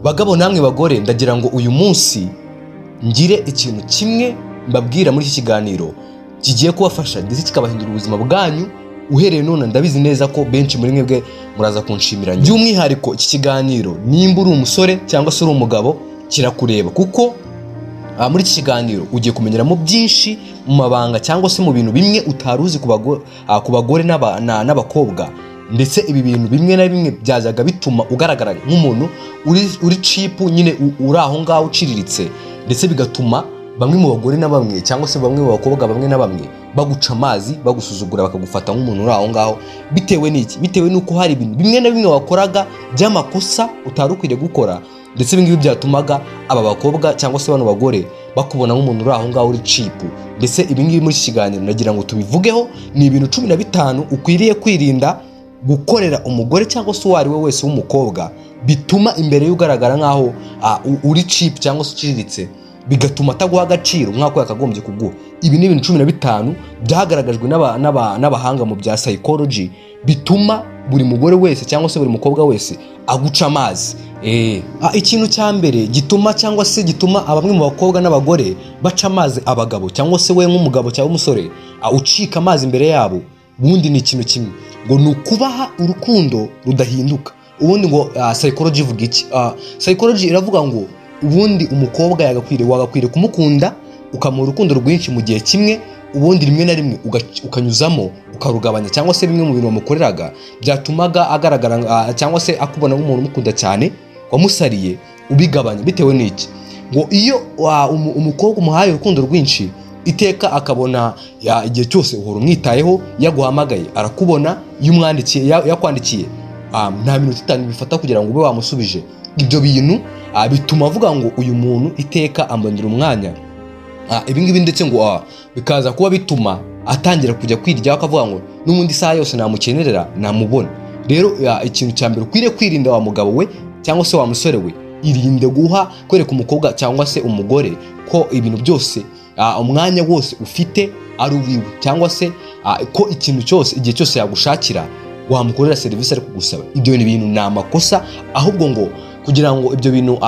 Bagabo namwe bagore, ndagira ngo uyu munsi ngire ikintu kimwe mbabwira muri iki kiganiro kigiye kubafasha ndetse kikabahindura ubuzima bwanyu uhereye none. Ndabizi neza ko benshi muri mwebwe muraza kunshimira. By'umwihariko iki kiganiro, nimba uri umusore cyangwa se uri umugabo, kirakureba, kuko muri iki kiganiro ugiye kumenyeramo byinshi mu mabanga cyangwa se mu bintu bimwe utari uzi ku bagore n'abakobwa. Ndetse ibi bintu bimwe na bimwe byajyaga bituma ugaragara nk'umuntu uri cheap nyine, uri aho ngaho uciriritse, ndetse bigatuma bamwe mu bagore na bamwe cyangwa se bamwe mu bakobwa bamwe na bamwe baguca amazi, bagusuzugura, bakagufata nk'umuntu uri aho ngaho. Bitewe n'iki? Bitewe n'uko hari ibintu bimwe na bimwe wakoraga by'amakosa utari ukwiriye gukora, ndetse ibi ngibi byatumaga aba bakobwa cyangwa se bano bagore bakubona nk'umuntu uri aho ngaho uri cheap. Ndetse ibi ngibi muri iki kiganiro nagira ngo tubivugeho. Ni ibintu 15 ukwiriye kwirinda gukorera umugore cyangwa se uwo ari we wese w'umukobwa, bituma imbere ye ugaragara nk'aho uri cheap cyangwa se uciriritse, bigatuma ataguha agaciro nk'ako yakagombye kuguha. Ibi ni ibintu 15 byagaragajwe n'abahanga mu bya psychology, bituma buri mugore wese cyangwa se buri mukobwa wese aguca amazi. Ikintu cya mbere gituma cyangwa se gituma bamwe mu bakobwa n'abagore baca amazi abagabo, cyangwa se we nk'umugabo cyangwa umusore ucika amazi imbere yabo, ubundi ni ikintu kimwe, ngo ni ukubaha urukundo rudahinduka. Ubundi ngo psychology ivuga iki? Psychology iravuga ngo ubundi umukobwa wagakwiriye kumukunda, ukamuha urukundo rwinshi mu gihe kimwe, ubundi rimwe na rimwe ukanyuzamo ukarugabanya, cyangwa se bimwe mu bintu wamukoreraga byatumaga agaragara cyangwa se akubona nk'umuntu umukunda cyane wamusariye, ubigabanya. Bitewe n'iki? Ngo iyo umukobwa umuhaye urukundo rwinshi iteka, akabona igihe cyose uhora umwitayeho, iyo aguhamagaye arakubona, iyo umwandikiye, yakwandikiye, nta minota 5 bifata kugira ngo ube wamusubije, ibyo bintu bituma avuga ngo uyu muntu iteka ambonera umwanya. Ibi ngibi ndetse ngo bikaza kuba bituma atangira kujya kwiryaho, akavuga ngo n'ubundi isaha yose namukenerera namubona. Rero ikintu cya mbere ukwiriye kwirinda, wa mugabo we cyangwa se wa musore we, irinde guha kwereka umukobwa cyangwa se umugore ko ibintu byose, umwanya wose ufite ari uwiwe, cyangwa se ko ikintu cyose, igihe cyose yagushakira wamukorera serivisi ari kugusaba. Ibyo ni ibintu ni amakosa. Ahubwo ngo kugira ngo ibyo bintu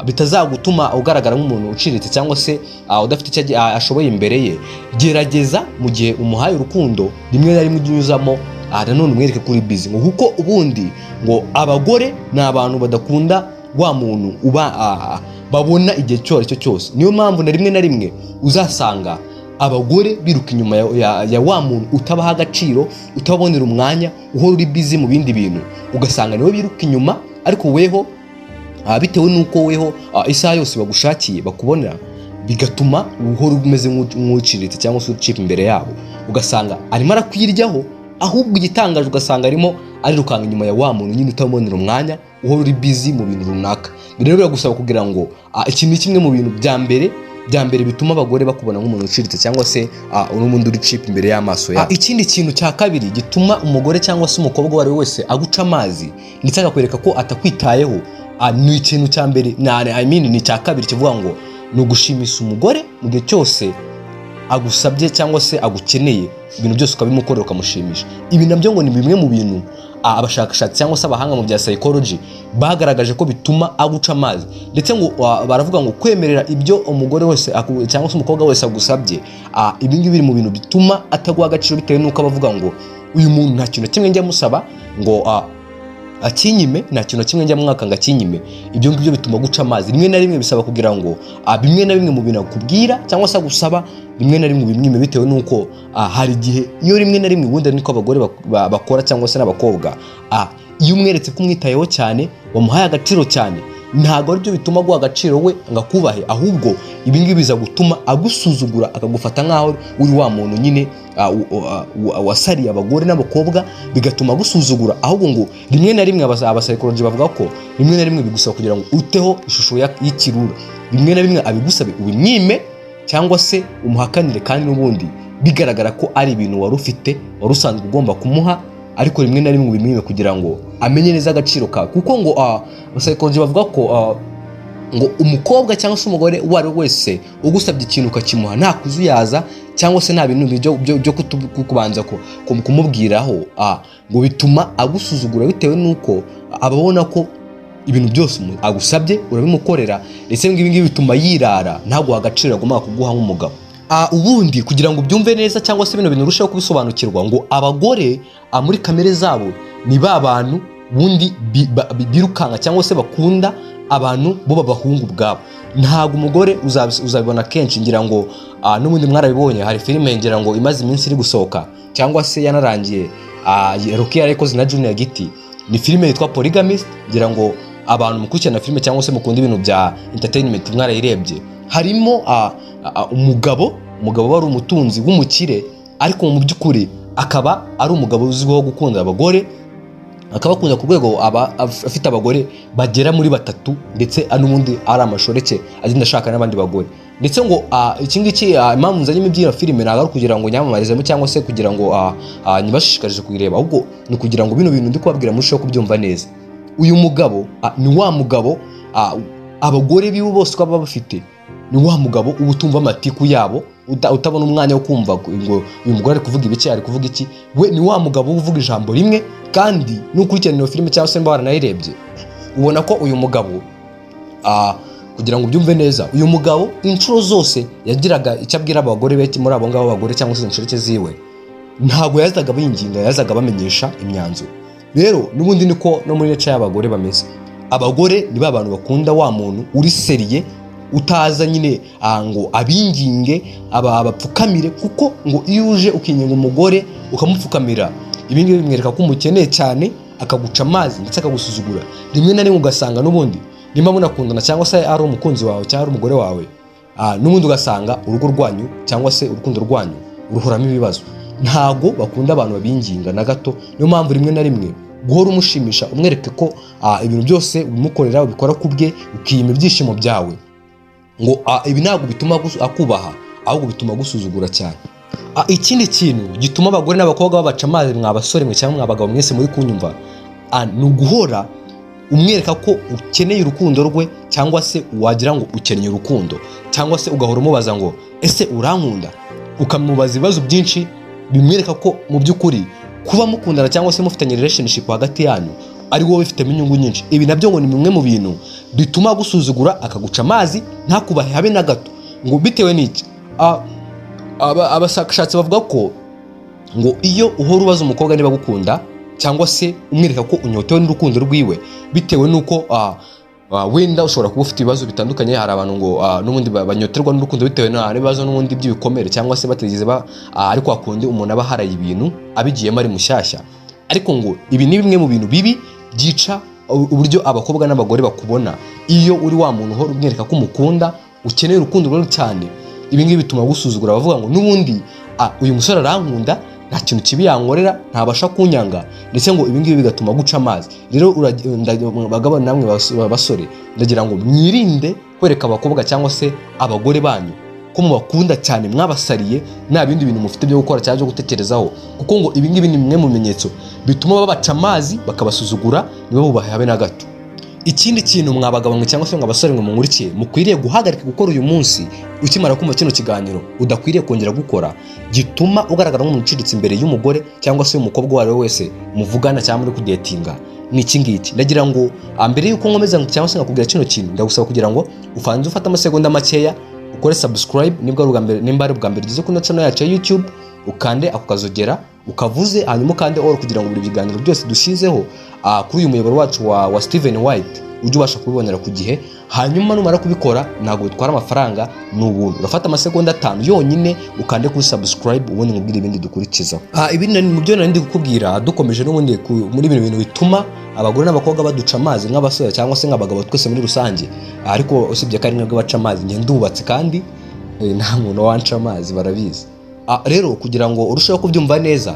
bitazagutuma ugaragara nk'umuntu uciriritse cyangwa se udafite icyo ashoboye imbere ye, gerageza mu gihe umuhaye urukundo, rimwe na rimwe ujye unyuzamo nanone umwereke kuri busy. Ngo kuko ubundi ngo abagore ni abantu badakunda wa muntu uba babona igihe icyo ari cyo cyose. Niyo mpamvu na rimwe na rimwe uzasanga abagore biruka inyuma ya wa muntu utabaha agaciro, utababonera umwanya, uhora uri busy mu bindi bintu, ugasanga niwe biruka inyuma. Ariko weho bitewe n'uko weho isaha yose bagushakiye bakubonera, bigatuma uhora umeze nk'uciriritse cyangwa se ucika imbere yabo, ugasanga arimo arakwiryaho. Ahubwo igitangaje, ugasanga arimo arirukanka inyuma ya wa muntu nyine utamubonera umwanya, uhora uri busy mu bintu runaka. Rero biragusaba kugira ngo iki ni kimwe mu bintu bya mbere bituma abagore bakubona nk'umuntu uciriritse cyangwa se n'ubundi uri cheap imbere y'amaso yabo. Ikindi kintu cya kabiri gituma umugore cyangwa se umukobwa uwo ari we wese aguca amazi ndetse akakwereka ko atakwitayeho, ni ikintu cya mbere I mean, ni icya kabiri kivuga ngo ni ugushimisha umugore mu gihe cyose agusabye cyangwa se agukeneye, ibintu byose ukabimukorera, ukamushimisha. Ibi nabyo ngo ni bimwe mu bintu abashakashatsi cyangwa se abahanga mu bya psychology bagaragaje ko bituma aguca amazi. Ndetse ngo baravuga ngo kwemerera ibyo umugore wese cyangwa se umukobwa wese agusabye, ibi ngibi biri mu bintu bituma ataguha agaciro, bitewe n'uko aba avuga ngo uyu muntu nta kintu na kimwe njya musaba ngo akinyime, nta kintu na kimwe njya mwaka ngo akinyime. Ibyo ngibyo bituma guca amazi. Rimwe na rimwe bisaba kugira ngo bimwe na bimwe mu bintu akubwira cyangwa se agusaba, rimwe na rimwe ubimwime, bitewe n'uko hari igihe iyo rimwe na rimwe, ubundi niko abagore bakora cyangwa se n'abakobwa, iyo umweretse ko umwitayeho cyane, wamuhaye agaciro cyane, ntabwo aribyo bituma aguha agaciro we ngo akubahe. Ahubwo ibi ngibi biza gutuma agusuzugura, akagufata nk'aho uri wa muntu nyine wasariye abagore n'abakobwa, bigatuma agusuzugura. Ahubwo ngo rimwe na rimwe abapsychology bavuga ko rimwe na rimwe bigusaba kugira ngo uteho ishusho y'ikirura, bimwe na bimwe abigusabe ubimwime cyangwa se umuhakanire, kandi n'ubundi bigaragara ko ari ibintu wari ufite, wari usanzwe ugomba kumuha, ariko rimwe na rimwe ubimwime kugira ngo amenye neza agaciro kawe. Kuko ngo abapsychology bavuga ko ngo umukobwa cyangwa se umugore uwo ari we wese ugusabye ikintu ukakimuha nta kuzuyaza cyangwa se nta bintu byo kubanza kumubwiraho, ngo bituma agusuzugura, bitewe n'uko ababona ko Ibintu byose agusabye urabimukorera, ndetse ibi ngibi bituma yirara, ntaguha agaciro agomba kuguha nk'umugabo. Ubundi kugira ngo ubyumve neza cyangwa se bino bintu urusheho kubisobanukirwa, ngo abagore muri kamere zabo ni ba bantu bundi birukanka cyangwa se bakunda abantu bo b'abahungu ubwabo. Ntabwo umugore uzabibona kenshi, ngira ngo n'ubundi mwarabibonye, hari filime ngira ngo imaze iminsi iri gusohoka cyangwa se yanarangiye, Rocky yarayikoze na Junior Giti, ni filime yitwa Polygamist. Ngira ngo abantu mukurikirana filime cyangwa se mukunda ibintu bya entertainment mwarayirebye. Harimo umugabo wari umutunzi w'umukire, ariko mu by'ukuri akaba ari umugabo uzwiho gukunda abagore, akabakunda ku rwego aba afite abagore bagera muri batatu, ndetse n'ubundi ari amashoreke, agenda ashaka n'abandi bagore. Ndetse ngo iki ngiki, impamvu nzanyemo iby'iyo filime ntabwo ari ukugira ngo nyamamarizemo cyangwa se kugira ngo nyibashishikarize kuyireba, ahubwo ni ukugira ngo bino bintu ndi kubabwira murusheho kubyumva neza. Uyu mugabo ni wa mugabo, abagore biwe bose uko baba bafite, ni wa mugabo uba utumva amatiku yabo, utabona umwanya wo kumva ngo uyu mugore ari kuvuga ibiki, ari kuvuga iki. We ni wa mugabo uba uvuga ijambo rimwe. Kandi nukurikirana iyo filime cyangwa se niba waranayirebye, ubona ko uyu mugabo, kugira ngo ubyumve neza, uyu mugabo inshuro zose yagiraga icyo abwira abagore be, muri abo ngabo abagore cyangwa se inshoreke ziwe, ntabwo yazaga binginga, yazaga bamenyesha imyanzuro. Rero n'ubundi niko no muri nature y'abagore bameze. Abagore ni ba bantu bakunda wa muntu uri sérieux, utaza nyine ngo abinginge, abapfukamire, kuko ngo iyo uje ukinginga umugore, ukamupfukamira, ibi ngibi bimwereka ko umukeneye cyane, akaguca amazi ndetse akagusuzugura. Rimwe na rimwe ugasanga n'ubundi nimba munakundana cyangwa se ari umukunzi wawe cyangwa ari umugore wawe, n'ubundi ugasanga urugo rwanyu cyangwa se urukundo rwanyu ruhoramo ibibazo. Ntago bakunda abantu babinginga na gato. Niyo mpamvu rimwe na rimwe guhora umushimisha, umwereke ko ibintu byose ubimukorera, ubikora ku bwe, ukiyima ibyishimo byawe, ngo ibi ntabwo bituma akubaha, ahubwo bituma agusuzugura cyane. Ikindi kintu gituma abagore n'abakobwa babaca amazi, mwa basore mwe cyangwa mwa bagabo mwese muri kunyumva, ni uguhora umwereka ko ukeneye urukundo rwe, cyangwa se wagira ngo ukeneye urukundo, cyangwa se ugahora umubaza ngo: "Ese urankunda?" Ukamubaza ibibazo byinshi bimwereka ko mu by'ukuri kuba mukundana cyangwa se mufitanye relationship hagati yanyu ari wowe bifitemo inyungu nyinshi. Ibi nabyo ngo ni bimwe mu bintu bituma agusuzugura, akaguca amazi, ntakubahe habe na gato. Ngo bitewe n'iki? Abashakashatsi bavuga ko ngo iyo uhora ubaza umukobwa niba agukunda, cyangwa se umwereka ko unyotewe n'urukundo rwiwe, bitewe n'uko wenda ushobora kuba ufite ibibazo bitandukanye, hari abantu ngo n'ubundi banyoterwa n'urukundo bitewe n'ibibazo n'ubundi by'ibikomere, cyangwa se batigeze ba ariko hakundi umuntu aba aharaye ibintu abigiyemo ari mushyashya. Ariko ngo ibi ni bimwe mu bintu bibi byica uburyo abakobwa n'abagore bakubona. Iyo uri wa muntu uhora umwereka ko umukunda, ukeneye urukundo rwe cyane, ibi ngibi bituma agusuzugura. Bavuga ngo n'ubundi uyu musore arankunda, nta kintu kibi yankorera, ntabasha kunyanga. Ndetse ngo ibi ngibi bigatuma guca amazi. Rero bagabo namwe basore, ndagira ngo mwirinde kwereka abakobwa cyangwa se abagore banyu ko mubakunda cyane, mwabasariye, nta bindi bintu mufite byo gukora cyangwa byo gutekerezaho, kuko ngo ibi ngibi ni bimwe mu bimenyetso bituma babaca amazi, bakabasuzugura, ntibabubahe habe na gato. Ikindi kintu mwa bagabo mwe cyangwa se mwa basore mwe munkurikiye mukwiriye guhagarika gukora uyu munsi ukimara kumva kino kiganiro, udakwiriye kongera gukora, gituma ugaragara nk'umuntu uciriritse imbere y'umugore cyangwa se umukobwa uwo ari we wese muvugana cyangwa muri kudatinga, ni iki ngiki. Ndagira ngo mbere y'uko nkomeza cyangwa se nkakubwira kino kintu, ndagusaba kugira ngo ufanze ufate amasegonda makeya ukore subscribe nibwo ari ubwa mbere, nimba ari ubwa mbere ugeze kuri channel yacu ya YouTube, ukande ako kazogera ukavuze, hanyuma ukande all kugira ngo buri biganiro byose dushyizeho kuri uyu muyoboro wacu wa Steven White ujye ubasha kubibonera ku gihe. Hanyuma numara kubikora, ntabwo bitwara amafaranga, ni ubuntu, urafata amasegonda 5 yonyine ukande kuri subscribe, ubundi nkubwire ibindi dukurikiza. Ibindi mu byo nari ndi kukubwira, dukomeje n'ubundi muri bino bintu bituma abagore n'abakobwa baduca amazi nk'abasore cyangwa se nk'abagabo twese muri rusange, ariko usibye ko ari mwebwe baca amazi, njye ndubatse kandi nta muntu wanca amazi, barabizi. Rero kugira ngo urusheho kubyumva neza,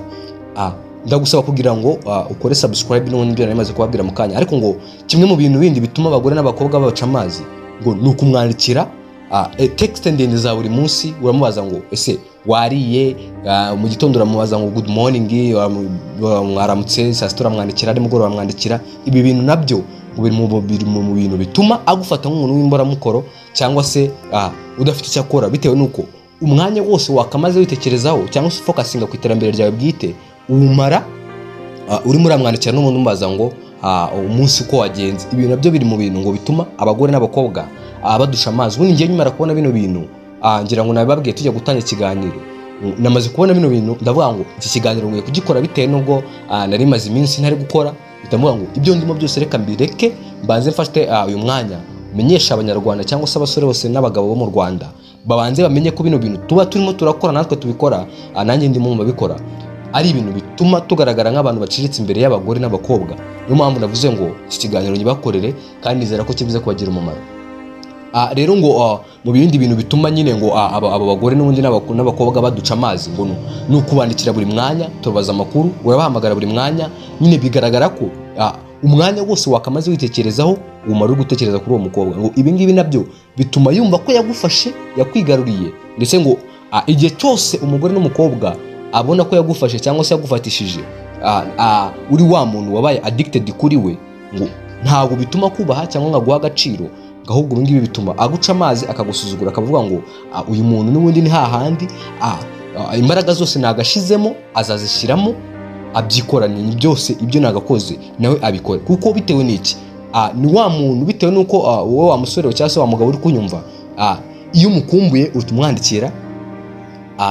ndagusaba kugira ngo ukore subscribe n'ubundi ibyo nari maze kubabwira mu kanya. Ariko ngo kimwe mu bintu bindi bituma abagore n'abakobwa babaca amazi ngo ni ukumwandikira text ndende za buri munsi. Uramubaza ngo: "Ese wariye?" Mu gitondo uramubaza ngo: "Good morning, mwaramutse." Saa sita uramwandikira, nimugoroba uramwandikira. Ibi bintu nabyo ngo biri mu bintu bituma agufata nk'umuntu w'imboramukoro cyangwa se udafite icyo akora, bitewe n'uko umwanya wose wakamaze witekerezaho cyangwa se ufocusinga ku iterambere ryawe bwite uwumara urimo uramwandikira n'umuntu umubaza ngo umunsi uko wagenze. Ibintu nabyo biri mu bintu ngo bituma abagore n'abakobwa badusha amazi. Ubundi ngiye nyimara kubona bino bintu, ngira ngo nabibabwiye tujya gutangira ikiganiro, namaze kubona bino bintu ndavuga ngo iki kiganiro nkwiye kugikora, bitewe n'ubwo nari maze iminsi ntari gukora. Mpita ngo ibyo ndimo byose reka mbireke, mbanze mfate uyu mwanya menyesha Abanyarwanda cyangwa se abasore bose n'abagabo bo mu Rwanda, babanze bamenye ko bino bintu tuba turimo turakora, natwe tubikora, nanjye ndimo mu babikora, ari ibintu bituma tugaragara nk'abantu baciriritse imbere y'abagore n'abakobwa. Niyo mpamvu navuze ngo iki kiganiro nyibakorere, kandi nizera ko kibuze kubagira umumaro. Rero ngo mu bindi bintu bituma nyine ngo aba bagore n'ubundi n'abakobwa baduca amazi ngo ni ukubandikira buri mwanya, tubaza amakuru, urabahamagara buri mwanya. Nyine bigaragara ko umwanya wose wakamaze witekerezaho umara uri gutekereza kuri uwo mukobwa. Ngo ibi ngibi nabyo bituma yumva ko yagufashe, yakwigaruriye. Ndetse ngo igihe cyose umugore n'umukobwa abona ko yagufashe cyangwa se yagufatishije, uri wa muntu wabaye addicted kuri we, ngo ntabwo bituma kubaha cyangwa ngo aguhe agaciro, ngo ahubwo ibi ngibi bituma aguca amazi, akagusuzugura, akavuga ngo uyu muntu n'ubundi ni hahandi, imbaraga zose nagashizemo azazishyiramo abyikoranye byose, ibyo nagakoze nawe abikore. Kuko bitewe n'iki? Ni wa muntu, bitewe n'uko wowe wa musore cyangwa se wa mugabo uri kunyumva, iyo umukumbuye uhita umwandikira,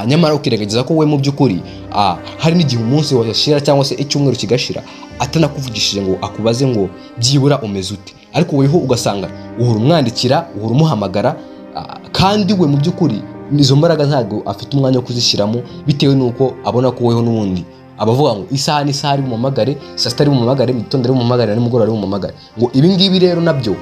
nyamara ukirengagiza ko we mu by'ukuri hari n'igihe umunsi washira cyangwa se icyumweru kigashira atanakuvugishije ngo akubaze ngo byibura umeze ute. Ariko weho ugasanga uhora umwandikira, uhora umuhamagara, kandi we mu by'ukuri izo mbaraga ntabwo afite umwanya wo kuzishyiramo, bitewe n'uko abona ko weho n'ubundi abavuga ngo isaha n'isaha ari bumuhamagare, saa sita ari bumuhamagare, mu gitondo ari bumuhamagare, na nimugoroba ari bumuhamagare. Ngo ibi ngibi rero nabyo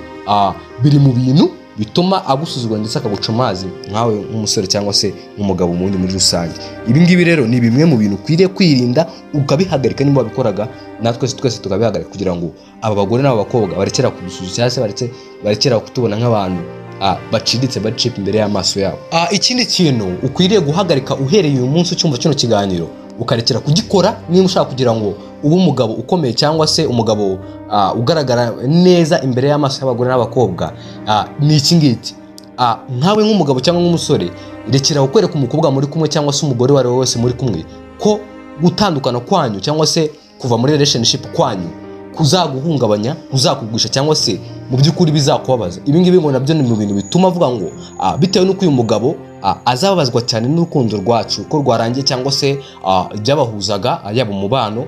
biri mu bintu bituma agusuzugura ndetse akaguca amazi nkawe nk'umusore cyangwa se nk'umugabo mu wundi muri rusange. Ibi ngibi rero ni bimwe mu bintu ukwiriye kwirinda, ukabihagarika niba wabikoraga, natwe twese tukabihagarika, kugira ngo aba bagore n'aba bakobwa barekera kudusuzugura cyangwa se barekera kutubona nk'abantu baciriritse, bari cheap imbere y'amaso yabo. Ikindi kintu ukwiriye guhagarika uhereye uyu munsi ucyumva kino kiganiro, ukarekera kugikora niba ushaka kugira ngo ube umugabo ukomeye cyangwa se umugabo ugaragara neza imbere y'amaso y'abagore n'abakobwa, ni iki ngiki. Nkawe nk'umugabo cyangwa nk'umusore, rekera kwereka umukobwa muri kumwe cyangwa se umugore uwo ari we wese muri kumwe ko gutandukana kwanyu cyangwa se kuva muri relationship kwanyu kuzaguhungabanya, kuzakugwisha cyangwa se mu by'ukuri bizakubabaza. Ibi ngibi ngo nabyo ni mu bintu bituma avuga ngo bitewe n'uko uyu mugabo azababazwa cyane n'urukundo rwacu ko rwarangiye cyangwa se ibyabahuzaga, yaba umubano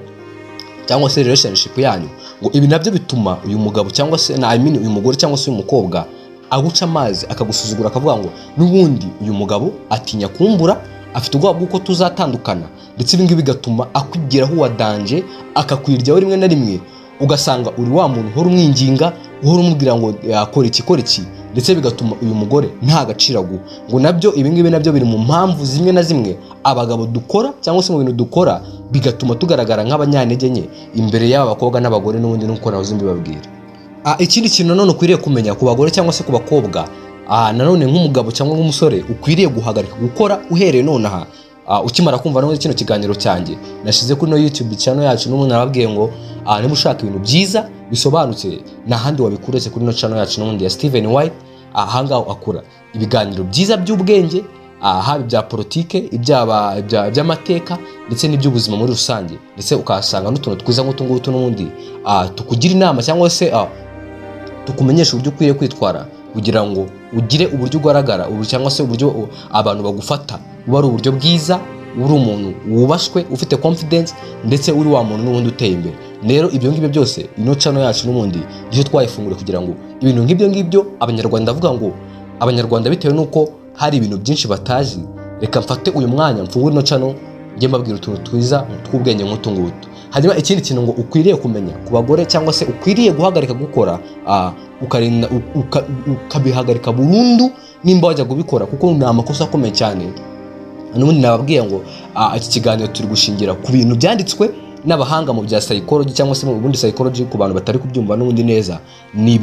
cyangwa se relationship yanyu. Ngo ibi nabyo bituma uyu mugabo cyangwa se na, I mean, uyu mugore cyangwa se uyu mukobwa aguca amazi, akagusuzugura, akavuga ngo n'ubundi uyu mugabo atinya kumbura, afite ubwoba bw'uko tuzatandukana. Ndetse ibi ngibi bigatuma akugeraho uwa danger, akakwiryaho rimwe na rimwe, ugasanga uri wa muntu uhora umwinginga, uhora umubwira ngo yakora iki, kora iki, ndetse bigatuma uyu mugore nta gaciro aguha. Ngo nabyo ibi ngibi nabyo biri mu mpamvu zimwe na zimwe abagabo dukora cyangwa se mu bintu dukora bigatuma tugaragara nk'abanyantege nke imbere y'aba bakobwa n'abagore n'ubundi, nuko nahoze mbibabwira. Ikindi kintu nanone ukwiriye kumenya ku bagore cyangwa se ku bakobwa, nanone nk'umugabo cyangwa nk'umusore ukwiriye guhagarika gukora uhereye nonaha, ukimara kumva n'ubundi kino kiganiro cyanjye nashyize kuri no YouTube channel yacu. N'ubundi nababwiye ngo niba ushaka ibintu byiza bisobanutse, nta handi wabikura uretse kuri no channel yacu n'ubundi ya Steven White. Ahangaha akura ibiganiro byiza by'ubwenge, haba ibya politike, iby'amateka ndetse n'iby'ubuzima muri rusange, ndetse ukahasanga n'utuntu twiza nk'utu ngutu n'ubundi tukugira inama cyangwa se tukumenyesha uburyo ukwiye kwitwara kugira ngo ugire uburyo ugaragara ubu cyangwa se uburyo abantu bagufata buba ari uburyo bwiza, uri umuntu wubashywe, ufite confidence, ndetse uri wa muntu n'ubundi uteye imbere. Rero ibyo ngibyo byose, ino channel yacu n'ubundi nicyo twayifunguriye, kugira ngo ibintu nk'ibyo ngibyo Abanyarwanda, bavuga ngo Abanyarwanda bitewe n'uko hari ibintu byinshi batazi, reka mfate uyu mwanya mfungure ino channel njye mbabwira utuntu twiza tw'ubwenge nk'utu ngutu. Hanyuma ikindi kintu ngo ukwiriye kumenya ku bagore cyangwa se ukwiriye guhagarika gukora, ukarinda ukabihagarika burundu nimba wajya kubikora, kuko ni amakosa akomeye cyane. N'ubundi nababwiye ngo iki kiganiro turi gushingira ku bintu byanditswe n'abahanga mu bya psychology cyangwa se mu bundi psychology. Ku bantu batari kubyumva n'ubundi neza, ni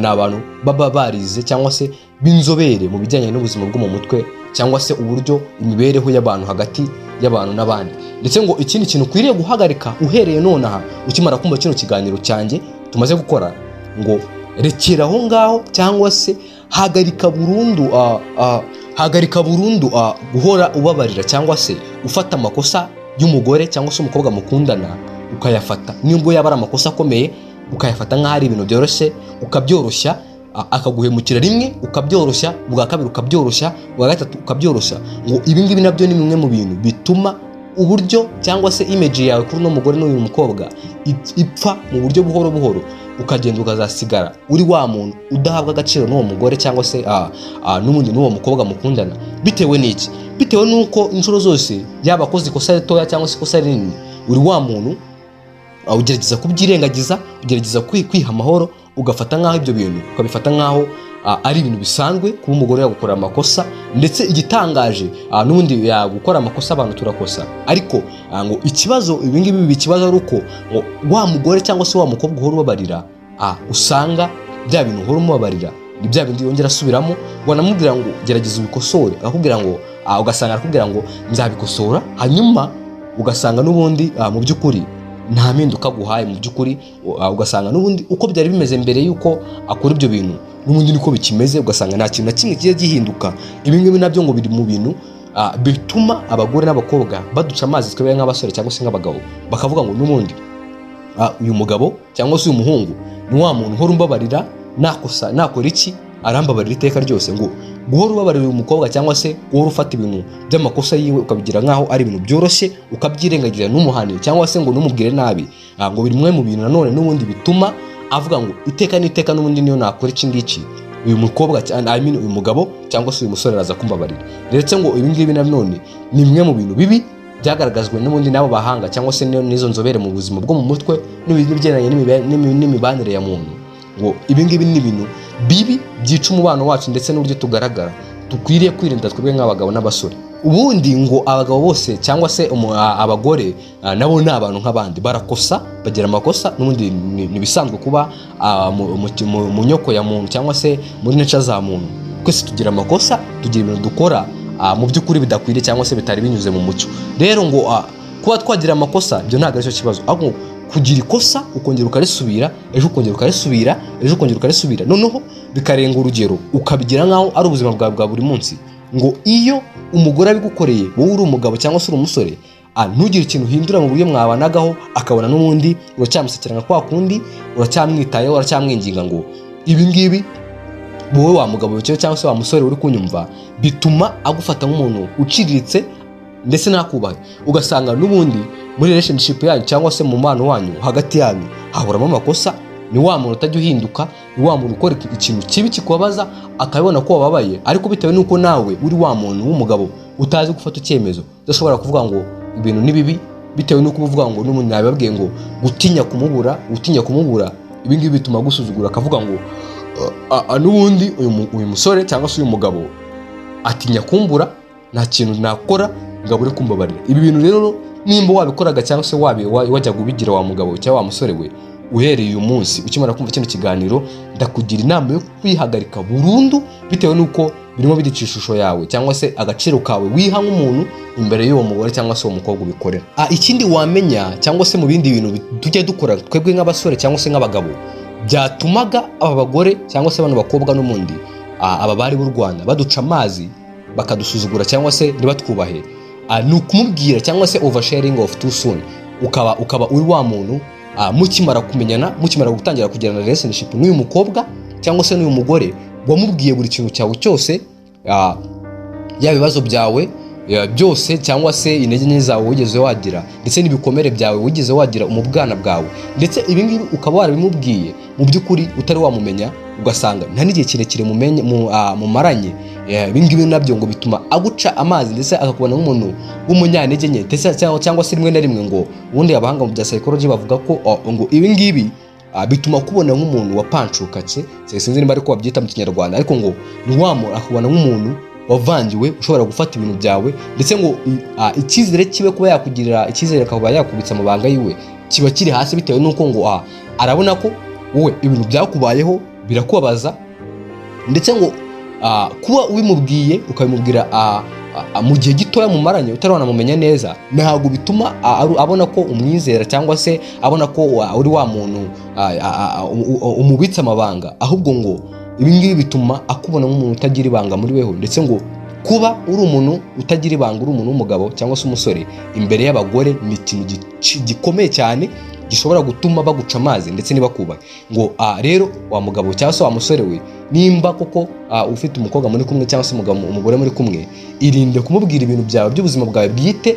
abantu baba barize cyangwa se b'inzobere mu bijyanye n'ubuzima bwo mu mutwe cyangwa se uburyo imibereho y'abantu hagati y'abantu n'abandi. Ndetse ngo ikindi kintu ukwiriye guhagarika uhereye nonaha ukimara kumva kino kiganiro cyanjye tumaze gukora, ngo rekera aho ngaho cyangwa se hagarika burundu, hagarika burundu guhora ubabarira cyangwa se ufata amakosa y'umugore cyangwa se umukobwa mukundana ukayafata, nubwo yaba ari amakosa akomeye. ukayafata nk'aho ari ibintu byoroshye, ukabyoroshya. Akaguhemukira rimwe ukabyoroshya, ubwa kabiri ukabyoroshya, ubwa gatatu ukabyoroshya. Ngo ibi ngibi nabyo ni bimwe mu bintu bituma uburyo cyangwa se image yawe kuri uno mugore n'uyu mukobwa ipfa mu buryo buhoro buhoro, ukagenda ukazasigara uri wa muntu udahabwa agaciro n'uwo mugore cyangwa se n'ubundi n'uwo mukobwa mukundana. Bitewe n'iki? Bitewe n'uko inshuro zose, yaba akoze ikosa ritoya cyangwa se ikosa rinini, uri wa muntu ugerageza kubyirengagiza, ugerageza kwiha amahoro, ugafata nk'aho ibyo bintu, ukabifata nk'aho ari ibintu bisanzwe kuba umugore yagukorera amakosa. Ndetse igitangaje, n'ubundi yagukora amakosa, abantu turakosa, ariko ngo ikibazo, ibi ngibi biba ikibazo ari uko ngo wa mugore cyangwa se wa mukobwa uhora ubabarira, usanga bya bintu uhora umubabarira ni bya bindi yongera asubiramo. Wanamubwira ngo gerageza ubikosore, akakubwira ngo ugasanga arakubwira ngo nzabikosora, hanyuma ugasanga n'ubundi mu by'ukuri nta mpinduka aguhaye. Mu by'ukuri ugasanga n'ubundi uko byari bimeze mbere y'uko akora ibyo bintu, n'ubundi niko bikimeze, ugasanga nta kintu na kimwe kigiye gihinduka. Ibi ngibi nabyo ngo biri mu bintu bituma abagore n'abakobwa baduca amazi twebwe nk'abasore cyangwa se nk'abagabo, bakavuga ngo n'ubundi uyu mugabo cyangwa se uyu muhungu ni wa muntu uhora umbabarira, nakosa nakora iki arambabarira iteka ryose. Ngo guhora ubabarira uyu mukobwa cyangwa se guhora ufata ibintu by'amakosa yiwe ukabigira nk'aho ari ibintu byoroshye, ukabyirengagiza, n'umuhane cyangwa se ngo numubwire nabi, ngo bimwe mu bintu nanone n'ubundi bituma avuga ngo iteka n'iteka n'ubundi niyo nakora iki ngiki, uyu mukobwa I mean, uyu mugabo cyangwa se uyu musore araza kumbabarira. Ndetse ngo ibi ngibi nanone ni bimwe mu bintu bibi byagaragajwe n'ubundi n'abo bahanga cyangwa se n'izo nzobere mu buzima bwo mu mutwe n'ibigendanye n'imibanire ya muntu. Ngo ibi ngibi ni ibintu bibi byica umubano wacu ndetse n'uburyo tugaragara, dukwiriye kwirinda twebwe nk'abagabo n'abasore. Ubundi ngo abagabo bose cyangwa se abagore nabo ni abantu nk'abandi, barakosa, bagira amakosa. N'ubundi ni ibisanzwe kuba mu nyoko ya muntu cyangwa se muri nature za muntu, twese tugira amakosa, tugira ibintu dukora mu by'ukuri bidakwiriye cyangwa se bitari binyuze mu mucyo. Rero ngo kuba twagira amakosa ibyo ntabwo aricyo kibazo, ahubwo kugira ikosa ukongera ukarisubira ejo, ukongera ukarisubira ejo, ukongera ukarisubira, noneho bikarenga urugero, ukabigira nk'aho ari ubuzima bwawe bwa buri munsi. Ngo iyo umugore abigukoreye, wowe uri umugabo cyangwa se uri umusore, ntugire ikintu uhindura mu buryo mwabanagaho, akabona n'ubundi uracyamusekera nka kwa kundi, uracyamwitayeho, uracyamwinginga, ngo ibi ngibi wowe wa mugabo cyangwa se wa musore uri kunyumva, bituma agufata nk'umuntu uciriritse ndetse ntakubahe. Ugasanga n'ubundi muri relationship yanyu cyangwa se mu mubano wanyu, hagati yanyu hahoramo amakosa. Ni wa muntu utajya uhinduka, ni wa muntu ukora ikintu kibi kikubabaza, akabibona ko wababaye, ariko bitewe n'uko nawe uri wa muntu w'umugabo utazi gufata icyemezo, udashobora kuvuga ngo ibintu ni bibi, bitewe n'uko uba uvuga ngo n'umuntu yabibabwiye ngo gutinya kumubura, gutinya kumubura, ibi ngibi bituma agusuzugura, akavuga ngo n'ubundi uyu musore cyangwa se uyu mugabo atinya kumbura, nta kintu nakora ngo abure kumbabarira. Ibi bintu rero nimba wabikoraga cyangwa se wajyaga ubigira, wa mugabo cyangwa wa musore we, uhereye uyu munsi ukimara kumva kino kiganiro, ndakugira inama yo kwihagarika burundu, bitewe n'uko birimo bidica ishusho yawe cyangwa se agaciro kawe wiha nk'umuntu imbere y'uwo mugore cyangwa se uwo mukobwa ubikorera. Ikindi wamenya cyangwa se mu bindi bintu tujya dukora twebwe nk'abasore cyangwa se nk'abagabo byatumaga aba bagore cyangwa se bano bakobwa n'ubundi aba bari b'u Rwanda baduca amazi, bakadusuzugura cyangwa se ntibatwubahe, ni ukumubwira cyangwa se oversharing of too soon. Ukaba uri wa muntu mukimara kumenyana, mukimara gutangira kugirana relationship n'uyu mukobwa cyangwa se n'uyu mugore, wamubwiye buri kintu cyawe cyose, yaba ibibazo byawe byose cyangwa se intege nke zawe wigeze wagira, ndetse n'ibikomere byawe wigeze wagira mu bwana bwawe. Ndetse ibi ngibi ukaba warabimubwiye mu by'ukuri utari wamumenya, ugasanga nta n'igihe kirekire mumaranye. Ibi ngibi nabyo ngo bituma aguca amazi, ndetse akakubona nk'umuntu w'umunyantege nke, ndetse cyangwa se rimwe na rimwe ngo ubundi abahanga mu bya psychology bavuga ko ngo ibi ngibi bituma akubona nk'umuntu wapancukatse. Sinzi niba ariko babyita mu Kinyarwanda, ariko ngo ni wa muntu akubona nk'umuntu wavangiwe, ushobora gufata ibintu byawe. Ndetse ngo icyizere kiwe, kuba yakugirira icyizere akaba yakubitsa amabanga yiwe, kiba kiri hasi, bitewe n'uko ngo arabona ko wowe ibintu byakubayeho birakubabaza. Ndetse ngo kuba ubimubwiye, ukabimubwira mu gihe gitoya mumaranye, utari wanamumenya neza, ntabwo bituma abona ko umwizera cyangwa se abona ko uri wa muntu umubitse amabanga. Ahubwo ngo ibi ngibi bituma akubona nk'umuntu utagira ibanga muri weho. Ndetse ngo kuba uri umuntu utagira ibanga, uri umuntu w'umugabo cyangwa se umusore, imbere y'abagore ni ikintu gikomeye cyane. gishobora gutuma baguca amazi ndetse ntibakubahe. Ngo rero wa mugabo cyangwa se wa musore we, nimba koko ufite umukobwa muri kumwe cyangwa se umugabo, umugore muri kumwe, irinde kumubwira ibintu byawe by'ubuzima bwawe bwite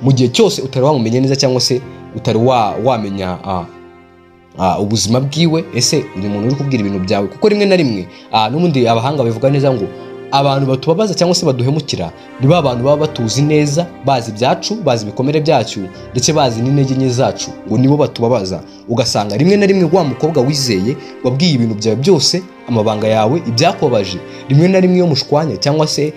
mu gihe cyose utari wamumenya neza cyangwa se utari wamenya ubuzima bwiwe. Ese uyu muntu uri kubwira ibintu byawe? Kuko rimwe na rimwe n'ubundi abahanga babivuga neza ngo abantu batubabaza cyangwa se baduhemukira ni ba bantu baba batuzi neza, bazi ibyacu, bazi ibikomere byacu, ndetse bazi n'intege nke zacu. Ngo nibo batubabaza. Ugasanga rimwe na rimwe wa mukobwa wizeye, wabwiye ibintu byawe byose, amabanga yawe, ibyakubabaje, rimwe na rimwe iyo mushwanye cyangwa se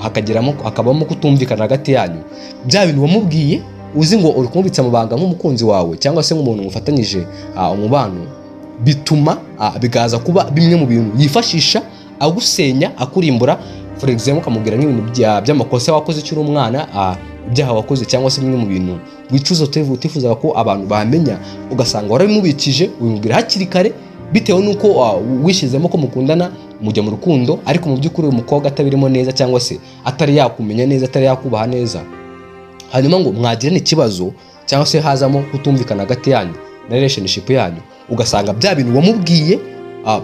hakageramo hakabamo kutumvikana hagati yanyu, bya bintu wamubwiye uzi ngo uri kumubitsa amabanga nk'umukunzi wawe cyangwa se nk'umuntu mufatanyije umubano, bituma bigaza kuba bimwe mu bintu yifashisha agusenya, akurimbura. For example, ukamubwira nk'ibintu by'amakosa wakoze ukiri umwana, ibyaha wakoze, cyangwa se bimwe mu bintu wicuza utifuzaga ko abantu bamenya, ugasanga warabimubikije, ubimubwira hakiri kare bitewe n'uko wishyizemo ko mukundana, mujya mu rukundo, ariko mu by'ukuri uyu mukobwa atabirimo neza cyangwa se atari yakumenya neza, atari yakubaha neza. Hanyuma ngo mwagirana ikibazo cyangwa se hazamo kutumvikana hagati yanyu na relationship yanyu, ugasanga bya bintu wamubwiye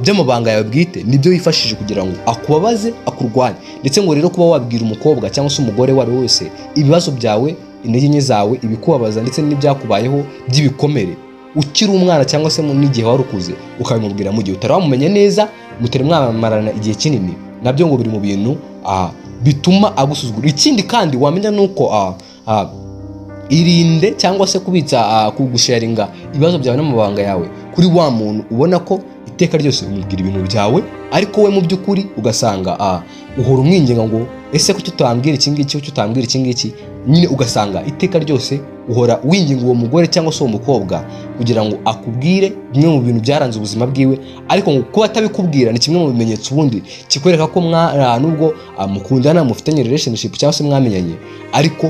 by'amabanga yawe bwite nibyo wifashishije kugira ngo akubabaze, akurwanye. Ndetse ngo rero kuba wabwira umukobwa cyangwa se umugore uwo ari we wese ibibazo byawe, intege nke zawe, ibikubabaza ndetse n'ibyakubayeho by'ibikomere ukiri umwana cyangwa se n'igihe wari ukuze, ukabimubwira mu gihe utari wamumenya neza, mutari mwamarana igihe kinini, nabyo ngo biri mu bintu bituma agusuzugura. Ikindi kandi wamenya ni uko irinde cyangwa se kubitsa, kugusharinga ibibazo byawe n'amabanga yawe kuri wa muntu ubona ko iteka ryose umubwira ibintu byawe, ariko we mu by'ukuri ugasanga uhora umwinginga ngo: "Ese kuki utambwira iki ngiki? Kuki utambwira iki ngiki?" Nyine ugasanga iteka ryose uhora winginga uwo mugore cyangwa se uwo mukobwa kugira ngo akubwire bimwe mu bintu byaranze ubuzima bwiwe. Ariko ngo kuba atabikubwira ni kimwe mu bimenyetso ubundi kikwereka ko nubwo mukundana, mufitanye relationship cyangwa se mwamenyanye, ariko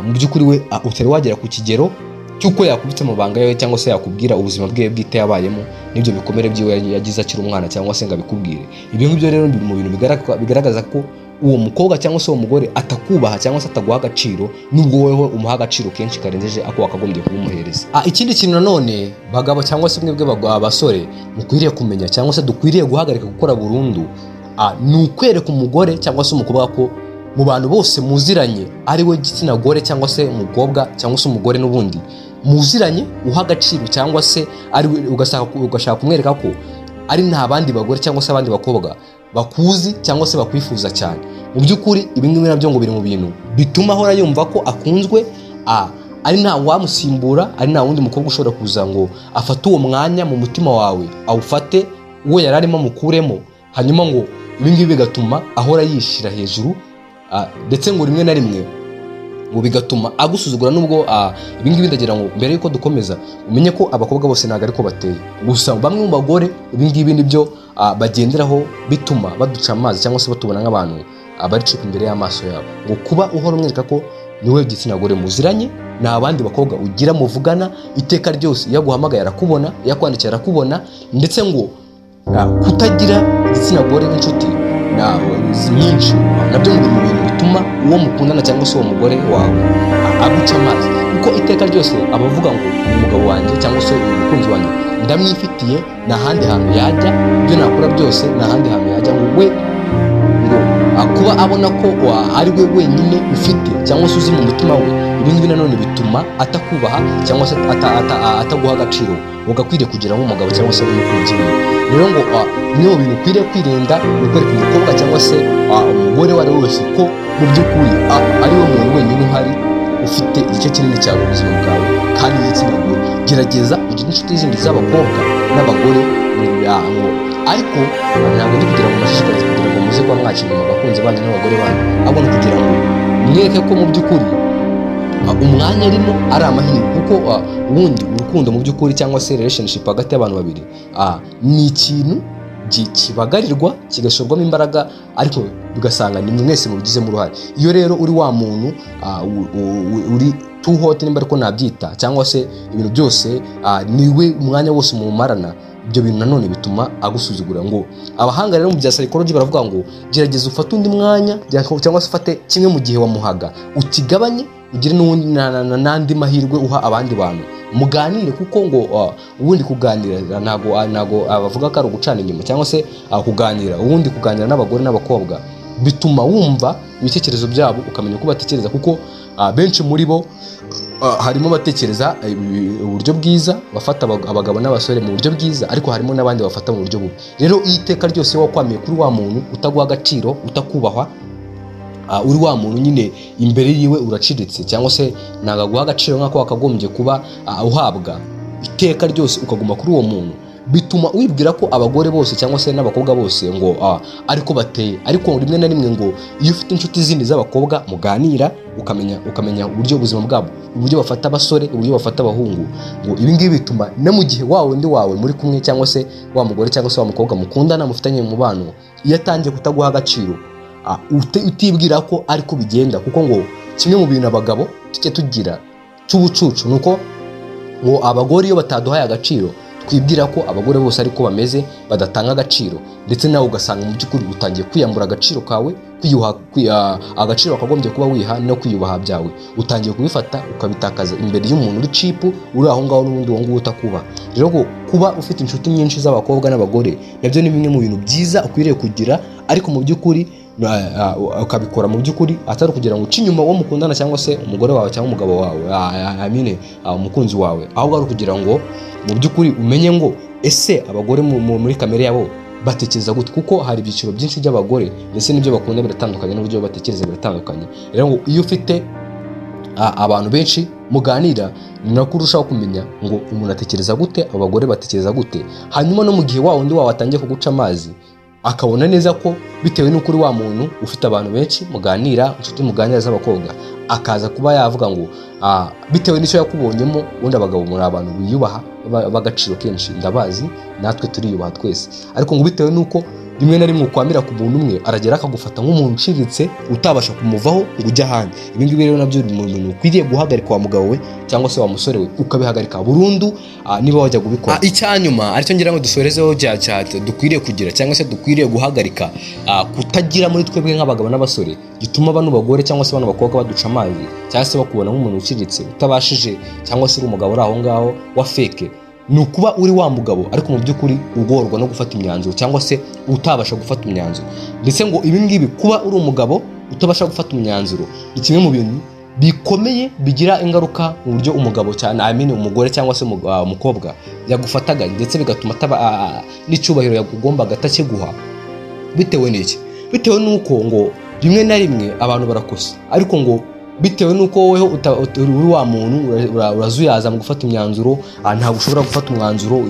mu by'ukuri we utari wagera ku kigero cy'uko yakubitse amabanga yawe cyangwa se yakubwira ubuzima bwe bwite yabayemo n'ibyo bikomere byiwe yagize akiri umwana, cyangwa se ngo abikubwire. Ibyo ngibyo rero biri mu bintu bigaragaza ko uwo mukobwa cyangwa se uwo mugore atakubaha cyangwa se ataguha agaciro, nubwo wowe umuha agaciro kenshi karengeje ako wakagombye kubumuhereza. Ikindi kintu nanone, bagabo cyangwa se mwebwe abasore mukwiriye kumenya cyangwa se dukwiriye guhagarika gukora burundu, ni ukwereka umugore cyangwa se umukobwa ko mu bantu bose muziranye ari we gitsina gore cyangwa se umukobwa cyangwa se umugore n'ubundi muziranye uha agaciro, cyangwa se ari we ugashaka kumwereka ko ari nta bandi bagore cyangwa se abandi bakobwa bakuzi cyangwa se bakwifuza cyane. Mu by'ukuri ibi ngibi nabyo ngo biri mu bintu bituma ahora yumva ko akunzwe, ari nta wamusimbura, ari nta wundi mukobwa ushobora kuza ngo afate uwo mwanya mu mutima wawe, awufate, uwo yari arimo amukuremo. Hanyuma ngo ibi ngibi bigatuma ahora yishyira hejuru, ndetse ngo rimwe na rimwe ngo bigatuma agusuzugura. Nubwo ibi ngibi, ndagira ngo mbere yuko dukomeza umenye ko abakobwa bose ntabwo ariko bateye. Gusa bamwe mu bagore ibi ngibi nibyo bagenderaho bituma baduca amazi cyangwa se batubona nk'abantu bari cheap imbere y'amaso yabo. Ngo kuba uhora umwereka ko niwe gitsina gore muziranye, nta bandi bakobwa ugira muvugana, iteka ryose iyo aguhamagaye arakubona, iyo akwandikiye arakubona, ndetse ngo kutagira igitsina gore n'inshuti nyinshi nabyo ngo biri mu bintu bituma uwo mukundana cyangwa se uwo mugore wawe aguca amazi, kuko iteka ryose aba avuga ngo: "Umugabo wanjye cyangwa se uyu mukunzi wanjye ndamwifitiye, nta handi hantu yajya, ibyo nakora byose nta handi hantu yajya." Ngo we ngo kuba abona ko ari we wenyine ufite cyangwa se uzi mu mutima we, ibi ngibi nanone bituma atakubaha cyangwa se ataguha agaciro ugakwiriye kugira nk'umugabo cyangwa se nk'umukunzi wiwe. Rero ngo bimwe mu bintu ukwiriye kwirinda ni ukwereka umukobwa cyangwa se umugore uwo ari we wese ko mu by'ukuri ari we muntu wenyine uhari ufite igice kinini cyawe mu buzima bwawe kandi igitsina gore. Gerageza ugire inshuti zindi z'abakobwa n'abagore ngo ariko ntabwo ndi kugira ngo mbashishikarize kugira ngo muze kuba mwakira inyuma abakunzi banyu n'abagore banyu, ahubwo ni ukugira ngo mwereke ko mu by'ukuri umwanya arimo ari amahirwe, kuko ubundi urukundo mu by'ukuri cyangwa se relationship hagati y'abantu babiri ni ikintu kibagarirwa, kigashorwamo imbaraga, ariko ugasanga ni mwese mubigizemo uruhare. Iyo rero uri wa muntu uri too hot, nimba ariko nabyita, cyangwa se ibintu byose niwe umwanya wose mumarana, ibyo bintu nanone bituma agusuzugura. Ngo abahanga rero mu bya psychology baravuga ngo gerageza ufate undi mwanya cyangwa se ufate kimwe mu gihe wamuhaga ukigabanye, ugire n'ubundi n'andi mahirwe uha abandi bantu. Muganire, kuko ngo ubundi kuganira ntago bavuga ko ari ugucana inyuma cyangwa se kuganira. Ubundi kuganira n'abagore n'abakobwa bituma wumva ibitekerezo byabo, ukamenya uko batekereza, kuko benshi muri bo harimo abatekereza uburyo bwiza, bafata abagabo n'abasore mu buryo bwiza, ariko harimo n'abandi bafata mu buryo bubi. Rero iyo iteka ryose wakwamiye kuri wa muntu utaguha agaciro, utakubahwa, uri wa muntu nyine imbere yiwe uraciriritse, cyangwa se ntabwo aguha agaciro nk'ako wakagombye kuba uhabwa, iteka ryose ukaguma kuri uwo muntu, bituma wibwira ko abagore bose cyangwa se n'abakobwa bose ngo ariko bateye. Ariko rimwe na rimwe ngo iyo ufite inshuti zindi z'abakobwa muganira, ukamenya uburyo ubuzima bwabo, uburyo bafata abasore, uburyo bafata abahungu, ngo ibi ngibi bituma no mu gihe wa wundi wawe muri kumwe, cyangwa se wa mugore cyangwa se wa mukobwa mukundana, mufitanye umubano, iyo atangiye kutaguha agaciro, utibwira ko ariko bigenda. Kuko ngo kimwe mu bintu abagabo tujya tugira cy'ubucucu ni uko ngo abagore iyo bataduhaye agaciro, twibwira ko abagore bose ariko bameze, badatanga agaciro. Ndetse nawe ugasanga mu by'ukuri utangiye kwiyambura agaciro kawe, kwiyuha agaciro wakagombye kuba wiha no kwiyubaha byawe, utangiye kubifata ukabitakaza imbere y'umuntu uri cheap, uri aho ngaho n'ubundi uwo nguwo utakubaha. Rero ngo kuba ufite inshuti nyinshi z'abakobwa n'abagore nabyo ni bimwe mu bintu byiza ukwiriye kugira, ariko mu by'ukuri ukabikora mu by'ukuri atari ukugira ngo uce inyuma uwo mukundana, cyangwa se umugore wawe cyangwa umugabo wawe, I mean, umukunzi wawe, ahubwo ari ukugira ngo mu by'ukuri umenye ngo ese abagore muri kamere yabo batekereza gute, kuko hari ibyiciro byinshi by'abagore, ndetse n'ibyo bakunda biratandukanye, n'uburyo batekereza biratandukanye. Rero ngo iyo ufite abantu benshi muganira, ni nako urushaho kumenya ngo umuntu atekereza gute, abagore batekereza gute. Hanyuma no mu gihe wa wundi wawe atangiye kuguca amazi, akabona neza ko bitewe n'uko uri wa muntu ufite abantu benshi muganira, inshuti muganira z'abakobwa, akaza kuba yavuga ngo bitewe n'icyo yakubonyemo. Ubundi abagabo muri abantu biyubaha, b'agaciro kenshi, ndabazi, natwe turiyubaha twese, ariko ngo bitewe n'uko rimwe na rimwe ukwamira ku muntu umwe, aragera akagufata nk'umuntu uciriritse utabasha kumuvaho ngo ujye ahandi. Ibi ngibi rero nabyo biri mu bintu ukwiriye guhagarika, wa mugabo we cyangwa se wa musore we, ukabihagarika burundu niba wajya kubikora. Icyanyuma aricyo ngira ngo dusorezeho cya cya dukwiriye kugira cyangwa se dukwiriye guhagarika kutagira muri twebwe nk'abagabo n'abasore, gituma bano bagore cyangwa se bano bakobwa baduca amazi, cyangwa se bakubona nk'umuntu uciriritse utabashije, cyangwa se uri umugabo uri aho ngaho wa fake, ni ukuba uri wa mugabo ariko mu by'ukuri ugorwa no gufata imyanzuro, cyangwa se utabasha gufata imyanzuro. Ndetse ngo ibi ngibi, kuba uri umugabo utabasha gufata imyanzuro, ni kimwe mu bintu bikomeye bigira ingaruka mu buryo umugabo cyane, I mean umugore cyangwa se umukobwa yagufataga, ndetse bigatuma ataba n'icyubahiro yakugombaga atakiguha. Bitewe n'iki? Bitewe n'uko ngo rimwe na rimwe abantu barakosa, ariko ngo bitewe n'uko wowe uri wa muntu urazuyaza mu gufata imyanzuro, ntabwo ushobora gufata umwanzuro.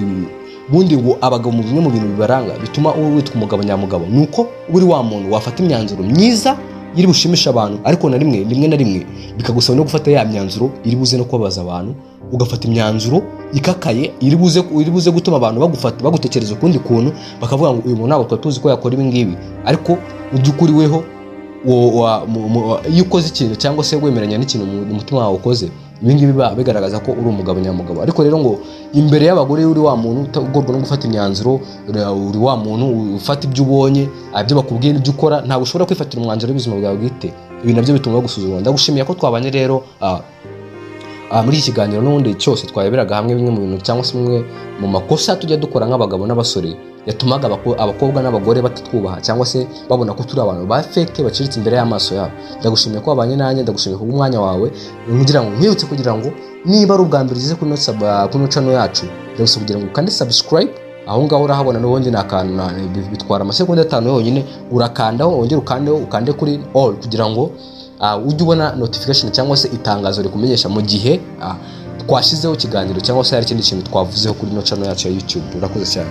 Ubundi ngo abagabo mu bimwe mu bintu bibaranga bituma witwa umugabo nyamugabo ni uko uri wa muntu wafata imyanzuro myiza iri bushimisha abantu, ariko na rimwe rimwe na rimwe bikagusaba no gufata ya myanzuro iri buze no kubabaza abantu, ugafata imyanzuro ikakaye iri buze gutuma abantu bagufata, bagutekereza ukundi kuntu, bakavuga ngo uyu muntu ntabwo twari tuzi ko yakora ibi ngibi. Ariko mu by'ukuri weho iyo ukoze ikintu cyangwa se wemeranya n'ikintu mu mutima wawe ukoze, ibi ngibi biba bigaragaza ko uri umugabo nyamugabo. Ariko rero ngo imbere y'abagore uri wa muntu ugorwa no gufata imyanzuro, uri wa muntu ufata ibyo ubonye, ibyo bakubwiye n'ibyo ukora, ntabwo ushobora kwifatira umwanzuro w'ubuzima bwawe bwite. Ibi nabyo bituma bagusuzugura. Ndagushimiye ko twabanye rero muri iki kiganiro n'ubundi cyose twareberaga hamwe bimwe mu bintu cyangwa se bimwe mu makosa tujya dukora nk'abagabo n'abasore yatumaga abakobwa n'abagore batatwubaha, cyangwa se babona ko turi abantu ba fake baciriritse imbere y'amaso yabo. Ndagushimiye ko wabanye nanjye, ndagushimiye kubw'umwanya wawe. Kugira ngo nkwibutse, kugira ngo niba ari ubwa mbere ugeze kuri ino channel yacu, ndagusaba kugira ngo ukande subscribe. Aho ngaho urahabona n'ubundi ni akantu bitwara amasegonda 5 yonyine. Urakandaho, wongere ukandeho, ukande kuri all, kugira ngo ujye ubona notification cyangwa se itangazo rikumenyesha mu gihe twashyizeho ikiganiro cyangwa se hari ikindi kintu twavuzeho kuri ino channel yacu ya YouTube. Urakoze cyane.